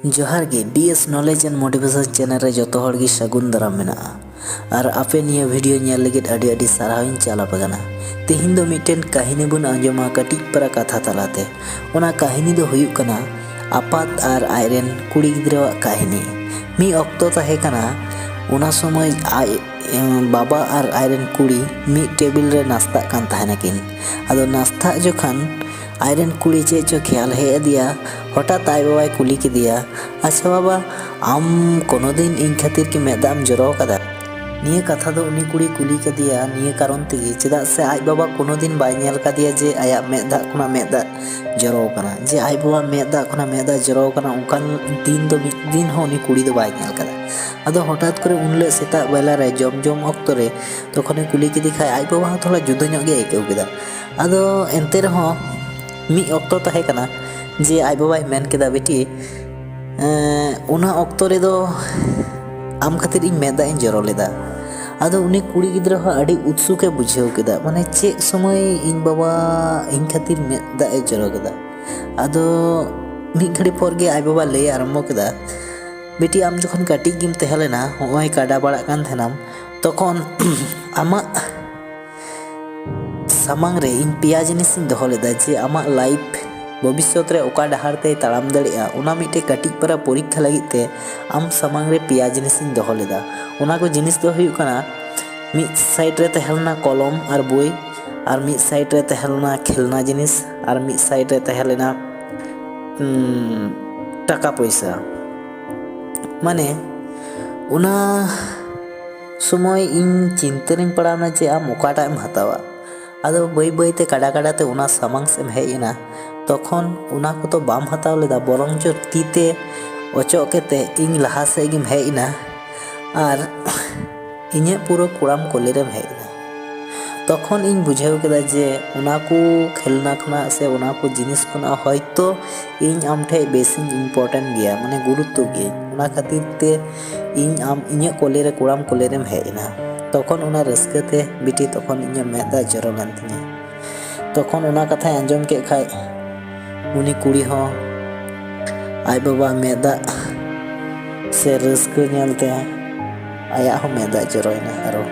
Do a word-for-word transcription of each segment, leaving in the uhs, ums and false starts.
ᱡᱚᱦᱟᱨ ᱜᱮ, BS Knowledge and Motivation channel ᱨᱮ ᱡᱚᱛᱚ ᱦᱚᱲ ᱜᱮ ᱥᱟᱹᱜᱩᱱ ᱫᱟᱨᱟᱢ ᱢᱮᱱᱟᱜᱼᱟ᱾ ᱟᱨ ᱟᱯᱮ ᱱᱤᱭᱟᱹ video ᱧᱮᱞ ᱞᱟᱹᱜᱤᱫ ᱟᱹᱰᱤ ᱟᱹᱰᱤ ᱥᱟᱨᱦᱟᱣ ᱤᱧ ᱪᱟᱞ ᱟᱯᱮ ᱠᱟᱱᱟ᱾ ᱛᱮᱦᱮᱧ ᱫᱚ ᱢᱤᱫᱴᱮᱱ ᱠᱟᱹᱦᱱᱤ ᱵᱚᱱ ᱟᱸᱡᱚᱢᱟ ᱠᱟᱹᱴᱤᱡ ᱯᱟᱨᱟ ᱠᱟᱛᱷᱟ ᱛᱟᱞᱟᱛᱮ᱾ ᱚᱱᱟ ᱠᱟᱹᱦᱱᱤ ᱫᱚ ᱦᱩᱭᱩᱜ ᱠᱟᱱᱟ ᱟᱯᱟᱛ ᱟᱨ ᱟᱡᱨᱮᱱ ᱠᱩᱲᱤ ᱜᱤᱫᱽᱨᱟᱹᱣᱟᱜ ᱠᱟᱹᱦᱱᱤ᱾ ᱢᱤᱫ ᱚᱠᱛᱚ ᱛᱟᱦᱮᱸ ᱠᱟᱱᱟ, ᱚᱱᱟ ᱥᱚᱢᱚᱭ ᱟᱡ, ᱮᱸ, ᱵᱟᱵᱟ ᱟᱨ ᱟᱡᱨᱮᱱ ᱠᱩᱲᱤ ᱢᱤᱫ ᱴᱮᱵᱤᱞ ᱨᱮ ᱱᱟᱥᱛᱟᱜ ᱠᱟᱱ ᱛᱟᱦᱮᱱᱟᱠᱤᱱ᱾ ᱟᱫᱚ ᱱᱟᱥᱛᱟᱜ ᱡᱚᱠᱷᱟᱱ ᱟᱡᱨᱮᱱ ᱠᱩᱲᱤ ᱪᱮᱫ ᱪᱚ ᱠᱷᱮᱭᱟᱞ ᱦᱮᱡ ᱟᱫᱮᱭᱟ᱾ ᱦᱚᱴᱟᱛ ᱟᱡ ᱵᱟᱵᱟᱭ ᱠᱩᱞᱤ ᱠᱮᱫᱮᱭᱟ, "ᱟᱪᱪᱷᱟ ᱵᱟᱵᱟ, ᱟᱢ ᱠᱳᱱᱳ ᱫᱤᱱ ᱤᱧ ᱠᱷᱟᱹᱛᱤᱨ ᱠᱤ ᱢᱮᱫ ᱫᱟᱜ ᱮᱢ ᱡᱚᱨᱚ ᱟᱠᱟᱫᱟ?" ᱱᱤᱭᱟᱹ ᱠᱟᱛᱷᱟ ᱫᱚ ᱩᱱᱤ ᱠᱩᱲᱤ ᱠᱩᱞᱤ ᱠᱮᱫᱮᱭᱟ ᱱᱤᱭᱟᱹ ᱠᱟᱨᱚᱱ ᱛᱮᱜᱮ, ᱪᱮᱫᱟᱜ ᱥᱮ ᱟᱡ ᱵᱟᱵᱟ ᱠᱳᱱᱳ ᱫᱤᱱ ᱵᱟᱭ ᱧᱮᱞ ᱠᱟᱫᱮᱭᱟ ᱡᱮ ᱟᱭᱟᱜ ᱢᱮᱫ ᱫᱟᱜ ᱠᱷᱚᱱᱟᱜ ᱢᱮᱫ ᱫᱟᱜ ᱡᱚᱨᱚ ᱟᱠᱟᱱᱟ, ᱡᱮ ᱟᱡ ᱵᱟᱵᱟ ᱢᱮᱫ ᱫᱟᱜ ᱠᱷᱚᱱᱟᱜ ᱢᱮᱫ ᱫᱟᱜ ᱡᱚᱨᱚ ᱟᱠᱟᱱᱟ, ᱚᱱᱠᱟᱱ ᱫᱤᱱ ᱫᱚ ᱢᱤᱫ ᱫᱤᱱ ᱦᱚᱸ ᱩᱱᱤ ᱠᱩᱲᱤ ᱫᱚ ᱵᱟᱭ ᱧᱮᱞ ᱠᱟᱫᱟ᱾ ᱟᱫᱚ ᱦᱚᱴᱟᱛ ᱠᱚᱨᱮ ᱩᱱ ᱦᱤᱞᱳᱜ ᱥᱮᱛᱟᱜ ᱵᱮᱞᱟ ᱨᱮ ᱡᱚᱢ ᱡᱚᱢ ᱚᱠᱛᱚ ᱨᱮ ᱛᱚᱠᱷᱚᱱᱮ ᱠᱩᱞᱤ ᱠᱮᱫᱮ ᱠᱷᱟᱡ ᱟᱡ ᱵᱟᱵᱟ ᱦᱚᱸ ᱛᱷᱚᱲᱟ ᱡᱩᱫᱟᱹ ᱧᱚᱜ ᱜᱮ ᱟᱹᱭᱠᱟᱹᱣ ᱠᱮᱫᱟ᱾ ᱟᱫᱚ ᱮᱱᱛᱮ ᱨᱮᱦᱚᱸ ᱢᱤᱫ ᱚᱠᱛᱚ ᱛᱟᱦᱮᱸ ᱠᱟᱱᱟ ᱡᱮ ᱟᱡ ᱵᱟᱵᱟᱭ ᱢᱮᱱ ᱠᱮᱫᱟ, "ᱵᱤᱴᱤ, ᱮᱸ, ᱚᱱᱟ ᱚᱠᱛᱚ ᱨᱮᱫᱚ ᱟᱢ ᱠᱷᱟᱹᱛᱤᱨ ᱤᱧ ᱢᱮᱫ ᱫᱟᱜ ᱤᱧ ᱡᱚᱨᱚ ᱞᱮᱫᱟ᱾" ᱟᱫᱚ ᱩᱱᱤ ᱠᱩᱲᱤ ᱜᱤᱫᱽᱨᱟᱹ ᱦᱚᱸ ᱟᱹᱰᱤ ᱩᱛᱥᱩᱠᱮ ᱵᱩᱡᱷᱟᱹᱣ ᱠᱮᱫᱟ, ᱢᱟᱱᱮ ᱪᱮᱫ ᱥᱚᱢᱚᱭ ᱤᱧ ᱵᱟᱵᱟ ᱤᱧ ᱠᱷᱟᱹᱛᱤᱨ ᱢᱮᱫ ᱫᱟᱜ ᱮ ᱡᱚᱨᱚ ᱠᱮᱫᱟ᱾ ᱟᱫᱚ ᱢᱤᱫ ᱜᱷᱟᱹᱲᱤ ᱯᱚᱨ ᱜᱮ ᱟᱡ ᱵᱟᱵᱟ ᱞᱟᱹᱭ ᱟᱨᱟᱢᱵᱚ ᱠᱮᱫᱟ, "ᱵᱤᱴᱤ, ᱟᱢ ᱡᱚᱠᱷᱚᱱ ᱠᱟᱹᱴᱤᱡ ᱜᱮᱢ ᱛᱟᱦᱮᱸ ᱞᱮᱱᱟ, ᱦᱚᱸᱜᱼᱚᱭ ᱠᱟᱰᱟ ᱵᱟᱲᱟᱜ ᱠᱟᱱ ᱛᱟᱦᱮᱱᱟᱢ, ᱛᱚᱠᱷᱚᱱ ᱟᱢᱟᱜ ᱥᱟᱢᱟᱝ ᱨᱮ ᱤᱧ ᱯᱮᱭᱟ ᱡᱤᱱᱤᱥ ᱤᱧ ᱫᱚᱦᱚ ᱞᱮᱫᱟ, ᱡᱮ ᱟᱢᱟᱜ life ᱵᱷᱚᱵᱤᱥᱥᱚᱛ ᱨᱮ ᱚᱠᱟ ᱰᱟᱦᱟᱨ ᱛᱮᱭ ᱛᱟᱲᱟᱢ ᱫᱟᱲᱮᱭᱟᱜᱼᱟ, ᱚᱱᱟ ᱢᱤᱫᱴᱮᱡ ᱠᱟᱹᱴᱤᱡ ᱯᱟᱨᱟ ᱯᱚᱨᱤᱠᱠᱷᱟ ᱞᱟᱹᱜᱤᱫ ᱛᱮ ᱟᱢ ᱥᱟᱢᱟᱝ ᱨᱮ ᱯᱮᱭᱟ ᱡᱤᱱᱤᱥ ᱤᱧ ᱫᱚᱦᱚ ᱞᱮᱫᱟ᱾ ᱚᱱᱟ ᱠᱚ ᱡᱤᱱᱤᱥ ᱫᱚ ᱦᱩᱭᱩᱜ ᱠᱟᱱᱟ, ᱢᱤᱫ side ᱨᱮ ᱛᱟᱦᱮᱸ ᱞᱮᱱᱟ ᱠᱚᱞᱚᱢ ᱟᱨ ᱵᱳᱭ, ᱟᱨ ᱢᱤᱫ side ᱨᱮ ᱛᱟᱦᱮᱸ ᱞᱮᱱᱟ ᱠᱷᱮᱞᱱᱟ ᱡᱤᱱᱤᱥ, ᱟᱨ ᱢᱤᱫ side ᱨᱮ ᱛᱟᱦᱮᱸ ᱞᱮᱱᱟ, ᱩᱸ, ᱴᱟᱠᱟ ᱯᱚᱭᱥᱟ᱾ ᱢᱟᱱᱮ ᱚᱱᱟ ᱥᱚᱢᱚᱭ ᱤᱧ ᱪᱤᱱᱛᱟᱹ ᱨᱤᱧ ᱯᱟᱲᱟᱣᱱᱟ ᱡᱮ ᱟᱢ ᱚᱠᱟᱴᱟᱜ ᱮᱢ ᱦᱟᱛᱟᱣᱟ᱾ ᱟᱫᱚ ᱵᱟᱹᱭ ᱵᱟᱹᱭ ᱛᱮ ᱠᱟᱰᱟ ᱠᱟᱰᱟ ᱛᱮ ᱚᱱᱟ ᱥᱟᱢᱟᱝ ᱥᱮᱫ ᱮᱢ ᱦᱮᱡ ᱮᱱᱟ, ᱛᱚᱠᱷᱚᱱ ᱚᱱᱟ ᱠᱚᱫᱚ ᱵᱟᱢ ᱦᱟᱛᱟᱣ ᱞᱮᱫᱟ, ᱵᱚᱨᱚᱝ ᱪᱚ ᱛᱤ ᱛᱮ ᱚᱪᱚᱜ ᱠᱟᱛᱮ ᱤᱧ ᱞᱟᱦᱟ ᱥᱮᱫ ᱜᱮᱢ ᱦᱮᱡ ᱮᱱᱟ ᱟᱨ ᱤᱧᱟᱹᱜ ᱯᱩᱨᱟᱹ ᱠᱚᱲᱟᱢ ᱠᱚᱞᱮ ᱨᱮᱢ ᱦᱮᱡ ᱮᱱᱟ᱾ ᱛᱚᱠᱷᱚᱱ ᱤᱧ ᱵᱩᱡᱷᱟᱹᱣ ᱠᱮᱫᱟ ᱡᱮ ᱚᱱᱟ ᱠᱚ ᱠᱷᱮᱞᱱᱟ ᱠᱷᱚᱱᱟᱜ ᱥᱮ ᱚᱱᱟ ᱠᱚ ᱡᱤᱱᱤᱥ ᱠᱷᱚᱱᱟᱜ ᱦᱚᱭᱛᱳ ᱤᱧ ᱟᱢ ᱴᱷᱮᱡ ᱵᱮᱥᱤᱧ important ᱜᱮᱭᱟ, ᱢᱟᱱᱮ ᱜᱩᱨᱩᱛᱛᱚ ᱜᱤᱭᱟᱹᱧ᱾ ᱚᱱᱟ ᱠᱷᱟᱹᱛᱤᱨ ᱛᱮ ᱤᱧ ᱟᱢ ᱤᱧᱟᱹᱜ ᱠᱚᱞᱮ ᱨᱮ ᱠᱚᱲᱟᱢ ᱠᱚᱞᱮ ᱨᱮᱢ ᱦᱮᱡ ᱮᱱᱟ᱾ ᱛᱚᱠᱷᱚᱱ ᱚᱱᱟ ᱨᱟᱹᱥᱠᱟᱹ ᱛᱮ ᱵᱤᱴᱤ ᱛᱚᱠᱷᱚᱱ ᱤᱧᱟᱹᱜ ᱢᱮᱫ ᱫᱟᱜ ᱡᱚᱨᱚ ᱞᱮᱱ ᱛᱤᱧᱟᱹ᱾ ᱛᱚᱠᱷᱚᱱ ᱚᱱᱟ ᱠᱟᱛᱷᱟᱭ ᱟᱸᱡᱚᱢ ᱠᱮᱫ ᱠᱷᱟᱡ ᱩᱱᱤ ᱠᱩᱲᱤ ᱦᱚᱸ ᱟᱡ ᱵᱟᱵᱟ ᱢᱮᱫ ᱫᱟᱜ ᱥᱮ ᱨᱟᱹᱥᱠᱟᱹ ᱧᱮᱞᱛᱮ ᱟᱭᱟᱜ ᱦᱚᱸ ᱢᱮᱫ ᱫᱟᱜ ᱡᱚᱨᱚᱭᱮᱱᱟ ᱟᱨᱚ᱾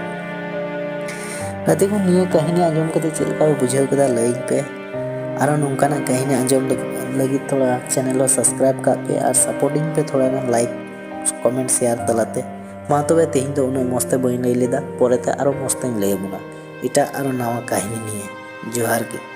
ᱜᱟᱛᱮ ᱠᱚ, ᱱᱤᱭᱟᱹ ᱠᱟᱹᱦᱱᱤ ᱟᱸᱡᱚᱢ ᱠᱟᱛᱮ ᱪᱮᱫ ᱞᱮᱠᱟ ᱯᱮ ᱵᱩᱡᱷᱟᱹᱣ ᱠᱮᱫᱟ ᱞᱟᱹᱭᱟᱹᱧ ᱯᱮ᱾ ᱟᱨᱚ ᱱᱚᱝᱠᱟᱱᱟᱜ ᱠᱟᱹᱦᱱᱤ ᱟᱸᱡᱚᱢ ᱞᱟᱹᱜᱤᱫ ᱛᱷᱚᱲᱟ channel ᱦᱚᱸ subscribe ᱠᱟᱜ ᱯᱮ ᱟᱨ supportᱤᱧ ᱯᱮ ᱛᱷᱚᱲᱟ ᱜᱟᱱ like, comment, share ᱛᱟᱞᱟᱛᱮ᱾ ᱢᱟ ᱛᱚᱵᱮ ᱛᱮᱦᱮᱧ ᱫᱚ ᱩᱱᱟᱹᱜ ᱢᱚᱡᱽ ᱛᱮ ᱵᱟᱹᱧ ᱞᱟᱹᱭ ᱞᱮᱫᱟ, ᱯᱚᱨᱮᱛᱮ ᱟᱨᱚ ᱢᱚᱡᱽ ᱛᱮᱧ ᱞᱟᱹᱭ ᱟᱵᱚᱱᱟ ᱮᱴᱟᱜ ᱟᱨᱚ ᱱᱟᱣᱟ ᱠᱟᱹᱦᱱᱤ ᱱᱤᱭᱮ᱾ ᱡᱚᱦᱟᱨ ᱜᱮ᱾